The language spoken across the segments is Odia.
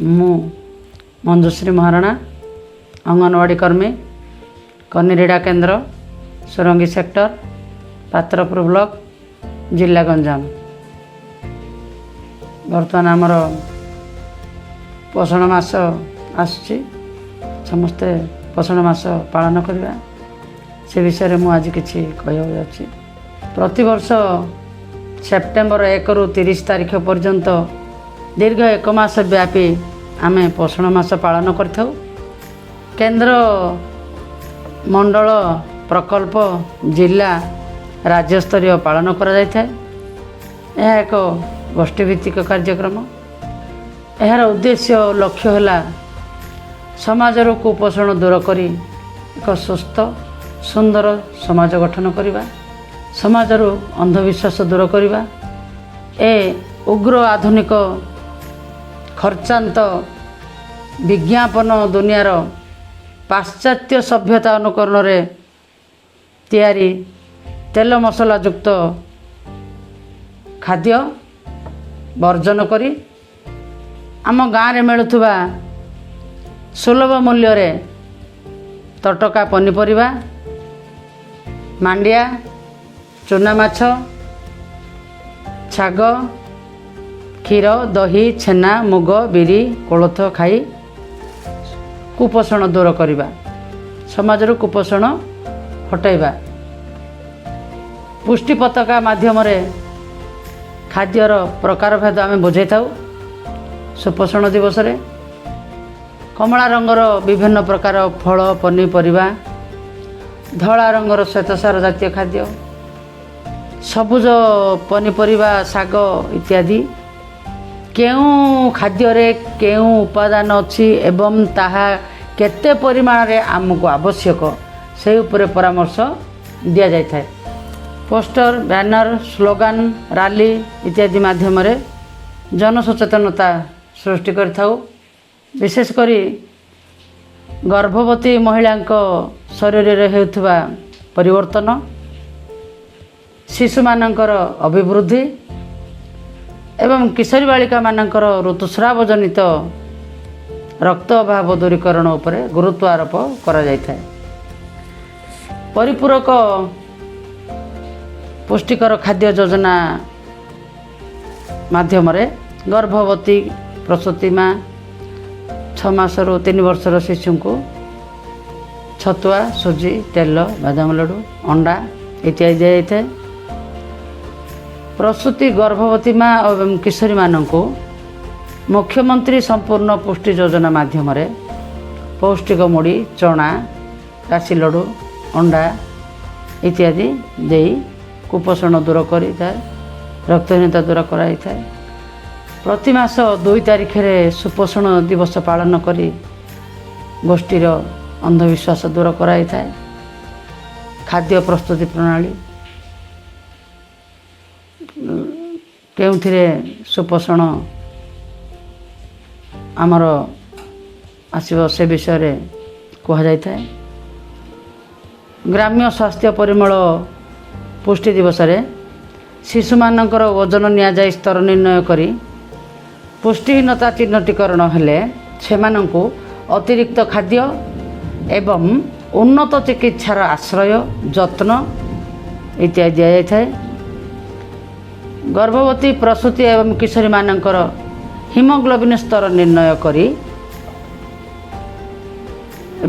ମୁଁ ମଞ୍ଜୁଶ୍ରୀ ମହାରଣା, ଅଙ୍ଗନବାଡ଼ି କର୍ମୀ, କନିରିଡ଼ା କେନ୍ଦ୍ର, ସୁରଙ୍ଗୀ ସେକ୍ଟର, ପାତ୍ରପୁର ବ୍ଲକ, ଜିଲ୍ଲା ଗଞ୍ଜାମ। ବର୍ତ୍ତମାନ ଆମର ପୋଷଣ ମାସ ଆସୁଛି। ସମସ୍ତେ ପୋଷଣ ମାସ ପାଳନ କରିବା, ସେ ବିଷୟରେ ମୁଁ ଆଜି କିଛି କହିବାକୁ ଯାଉଛି। ପ୍ରତିବର୍ଷ ସେପ୍ଟେମ୍ବର 1ରୁ 30 ତାରିଖ ପର୍ଯ୍ୟନ୍ତ ଦୀର୍ଘ ଏକ ମାସ ବ୍ୟାପୀ ଆମେ ପୋଷଣ ମାସ ପାଳନ କରିଥାଉ। କେନ୍ଦ୍ର, ମଣ୍ଡଳ, ପ୍ରକଳ୍ପ, ଜିଲ୍ଲା, ରାଜ୍ୟସ୍ତରୀୟ ପାଳନ କରାଯାଇଥାଏ। ଏହା ଏକ ଗୋଷ୍ଠୀଭିତ୍ତିକ କାର୍ଯ୍ୟକ୍ରମ। ଏହାର ଉଦ୍ଦେଶ୍ୟ ଓ ଲକ୍ଷ୍ୟ ହେଲା ସମାଜରୁ କୁପୋଷଣ ଦୂର କରି ଏକ ସୁସ୍ଥ ସୁନ୍ଦର ସମାଜ ଗଠନ କରିବା, ସମାଜରୁ ଅନ୍ଧବିଶ୍ୱାସ ଦୂର କରିବା। ଏ ଉଗ୍ର ଆଧୁନିକ ଖର୍ଚ୍ଚାନ୍ତ ବିଜ୍ଞାପନ ଦୁନିଆର ପାଶ୍ଚାତ୍ୟ ସଭ୍ୟତା ଅନୁକରଣରେ ତିଆରି ତେଲ ମସଲାଯୁକ୍ତ ଖାଦ୍ୟ ବର୍ଜନ କରି ଆମ ଗାଁରେ ମିଳୁଥିବା ସୁଲଭ ମୂଲ୍ୟରେ ତଟକା ପନିପରିବା, ମାଣ୍ଡିଆ, ଚୁନା ମାଛ, ଶାଗ, କ୍ଷୀର, ଦହି, ଛେନା, ମୁଗ, ବିରି, କୋଳଥ ଖାଇ କୁପୋଷଣ ଦୂର କରିବା, ସମାଜରୁ କୁପୋଷଣ ହଟାଇବା। ପୁଷ୍ଟି ପତାକା ମାଧ୍ୟମରେ ଖାଦ୍ୟର ପ୍ରକାରଭେଦ ଆମେ ବୁଝାଇଥାଉ। ସୁପୋଷଣ ଦିବସରେ କମଳା ରଙ୍ଗର ବିଭିନ୍ନ ପ୍ରକାର ଫଳ, ପନିପରିବା, ଧଳା ରଙ୍ଗର ଶ୍ୱେତସାର ଜାତୀୟ ଖାଦ୍ୟ, ସବୁଜ ପନିପରିବା, ଶାଗ ଇତ୍ୟାଦି, କେଉଁ ଖାଦ୍ୟରେ କେଉଁ ଉପାଦାନ ଅଛି ଏବଂ ତାହା କେତେ ପରିମାଣରେ ଆମକୁ ଆବଶ୍ୟକ, ସେହି ଉପରେ ପରାମର୍ଶ ଦିଆଯାଇଥାଏ। ପୋଷ୍ଟର, ବ୍ୟାନର, ସ୍ଲୋଗାନ, ରାଲି ଇତ୍ୟାଦି ମାଧ୍ୟମରେ ଜନସଚେତନତା ସୃଷ୍ଟି କରିଥାଉ। ବିଶେଷ କରି ଗର୍ଭବତୀ ମହିଳାଙ୍କ ଶରୀରରେ ହେଉଥିବା ପରିବର୍ତ୍ତନ, ଶିଶୁମାନଙ୍କର ଅଭିବୃଦ୍ଧି ଏବଂ କିଶୋରୀ ବାଳିକାମାନଙ୍କର ଋତୁସ୍ରାବ ଜନିତ ରକ୍ତ ଅଭାବ ଦୂରୀକରଣ ଉପରେ ଗୁରୁତ୍ୱ ଆରୋପ କରାଯାଇଥାଏ। ପରିପୂରକ ପୁଷ୍ଟିକର ଖାଦ୍ୟ ଯୋଜନା ମାଧ୍ୟମରେ ଗର୍ଭବତୀ, ପ୍ରସୂତି ମା, 6 ମାସରୁ 3 ବର୍ଷର ଶିଶୁଙ୍କୁ ଛତୁଆ, ସୁଜି, ତେଲ, ବାଦାମ ଲଡ଼ୁ, ଅଣ୍ଡା ଇତ୍ୟାଦି ଦିଆଯାଇଥାଏ। ପ୍ରସୂତି, ଗର୍ଭବତୀ ମା ଏବଂ କିଶୋରୀମାନଙ୍କୁ ମୁଖ୍ୟମନ୍ତ୍ରୀ ସମ୍ପୂର୍ଣ୍ଣ ପୁଷ୍ଟି ଯୋଜନା ମାଧ୍ୟମରେ ପୌଷ୍ଟିକ ମୁଢ଼ି, ଚଣା, ରାଶି ଲଡ଼ୁ, ଅଣ୍ଡା ଇତ୍ୟାଦି ଦେଇ କୁପୋଷଣ ଦୂର କରିଥାଏ, ରକ୍ତହୀନତା ଦୂର କରାଯାଇଥାଏ। ପ୍ରତି ମାସ 2 ତାରିଖରେ ସୁପୋଷଣ ଦିବସ ପାଳନ କରି ଗୋଷ୍ଠୀର ଅନ୍ଧବିଶ୍ୱାସ ଦୂର କରାଯାଇଥାଏ। ଖାଦ୍ୟ ପ୍ରସ୍ତୁତି ପ୍ରଣାଳୀ, କେଉଁଥିରେ ସୁପୋଷଣ ଆମର ଆସିବ, ସେ ବିଷୟରେ କୁହାଯାଇଥାଏ। ଗ୍ରାମ୍ୟ ସ୍ୱାସ୍ଥ୍ୟ ପରିମଳ ପୁଷ୍ଟି ଦିବସରେ ଶିଶୁମାନଙ୍କର ଓଜନ ନିଆଯାଇ ସ୍ତର ନିର୍ଣ୍ଣୟ କରି ପୁଷ୍ଟିହୀନତା ଚିହ୍ନଟୀକରଣ ହେଲେ ସେମାନଙ୍କୁ ଅତିରିକ୍ତ ଖାଦ୍ୟ ଏବଂ ଉନ୍ନତ ଚିକିତ୍ସାର ଆଶ୍ରୟ, ଯତ୍ନ ଇତ୍ୟାଦି ଦିଆଯାଇଥାଏ। ଗର୍ଭବତୀ, ପ୍ରସୂତି ଏବଂ କିଶୋରୀମାନଙ୍କର ହିମୋଗ୍ଲୋବିନ୍ ସ୍ତର ନିର୍ଣ୍ଣୟ କରି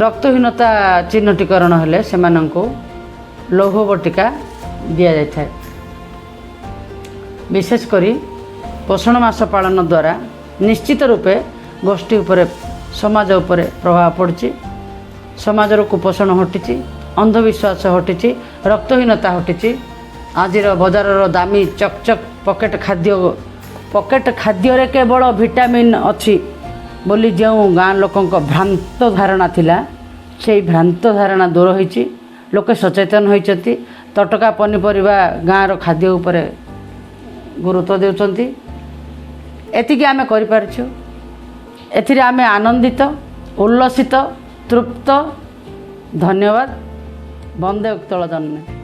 ରକ୍ତହୀନତା ଚିହ୍ନଟୀକରଣ ହେଲେ ସେମାନଙ୍କୁ ଲୌହ ବଟିକା ଦିଆଯାଇଥାଏ। ବିଶେଷ କରି ପୋଷଣ ମାସ ପାଳନ ଦ୍ୱାରା ନିଶ୍ଚିତ ରୂପେ ଗୋଷ୍ଠୀ ଉପରେ, ସମାଜ ଉପରେ ପ୍ରଭାବ ପଡ଼ୁଛି। ସମାଜରୁ କୁପୋଷଣ ହଟିଛି, ଅନ୍ଧବିଶ୍ୱାସ ହଟିଛି, ରକ୍ତହୀନତା ହଟିଛି। ଆଜିର ବଜାରର ଦାମୀ ଚକଚକ୍ ପକେଟ୍ ଖାଦ୍ୟ, ପକେଟ୍ ଖାଦ୍ୟରେ କେବଳ ଭିଟାମିନ୍ ଅଛି ବୋଲି ଯେଉଁ ଗାଁ ଲୋକଙ୍କ ଭ୍ରାନ୍ତ ଧାରଣା ଥିଲା, ସେଇ ଭ୍ରାନ୍ତ ଧାରଣା ଦୂର ହୋଇଛି। ଲୋକେ ସଚେତନ ହୋଇଛନ୍ତି। ତଟକା ପନିପରିବା, ଗାଁର ଖାଦ୍ୟ ଉପରେ ଗୁରୁତ୍ୱ ଦେଉଛନ୍ତି। ଏତିକି ଆମେ କରିପାରିଛୁ, ଏଥିରେ ଆମେ ଆନନ୍ଦିତ, ଉଲ୍ଲସିତ, ତୃପ୍ତ। ଧନ୍ୟବାଦ। ବନ୍ଦେ ଉତ୍କଳ ଜନନୀ।